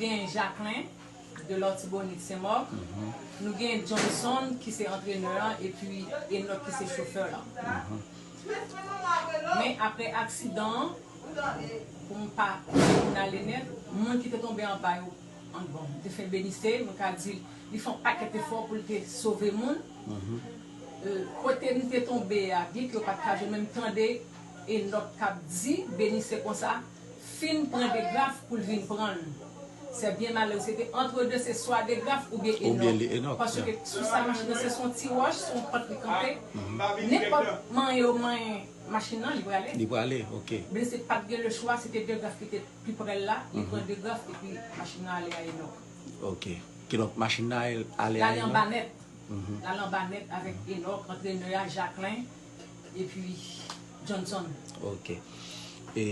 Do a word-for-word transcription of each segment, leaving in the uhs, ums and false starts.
gen Jacquelin de Lòtibonit Senmòk. Nou gen Johnson ki se antrenè an, epi Enoch ki se chofè la. Men apre aksidan an, pou m pa, pou m ale nèt, moun ki te tonbe anba yo, an, bon, m te fè Benise, mwen ka di, li fè yon pakèt efò pou l te sove moun. Euh, kote m te tonbe a, byen ke yo pa t ka jwenn, men m tande Enoch k ap di Benise konsa, fin pran Degraf pou l vin pran l. C'est bien malheureux, se te entre deux, se swa Degraf oubyen Enoch. Oubyen li Enoch, paske sou sa machin nan, se son ti wòch, son pant li kanpe. Nenpòt manyen yo manyen machin nan, li prale. Li prale, ok. Benise pa t gen le chwa, se te Degraf ki te pi pre l la, li pran Degraf epi machin nan ale a Enoch. Ok. Kidonk, machin nan ale a Enoch? L ale anba nèt. L al anba nèt avèk Enoch, antrenè a, Jacquelin, epi Johnson. Ok. E,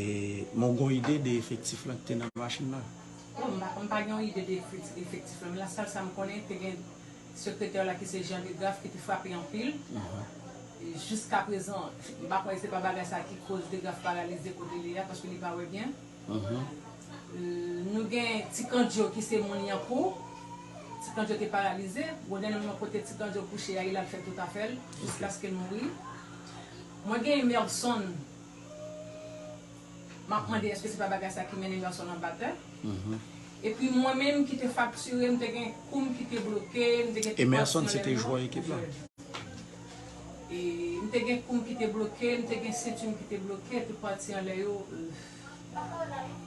men w gen yon ide de efektif lan ki te nan machin nan? Bon, m pa, m pa gen yon ide de efektif, efektif lan, men la sèl sa m konnen, te gen sekretè la ki se Jean Degraf ki te frape anpil. E jiskaprezan, m pa kwè se pa bagay sa ki koz Degraf paralize kote li a, paske li pa wè byen. Euh, nou gen Ti Kandjo ki se moun Yankou. Ti Kandjo te paralize. Bon, dènye moman kote Ti Kandjo kouche a, li al fè tout afè l, jiskaske l mouri. Mwen gen Emerson. M ap mande èske se pa bagay sa ki mennen Emerson anba tè. Epi mwen menm ki te faktire, m te gen kou m ki te bloke, m te gen tout pati anlè m yo. Emerson se te jwè ekip la? E m te gen kou m ki te bloke, m te gen senti m ki te bloke, tout pati anlè yo, euh,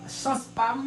chans pa m.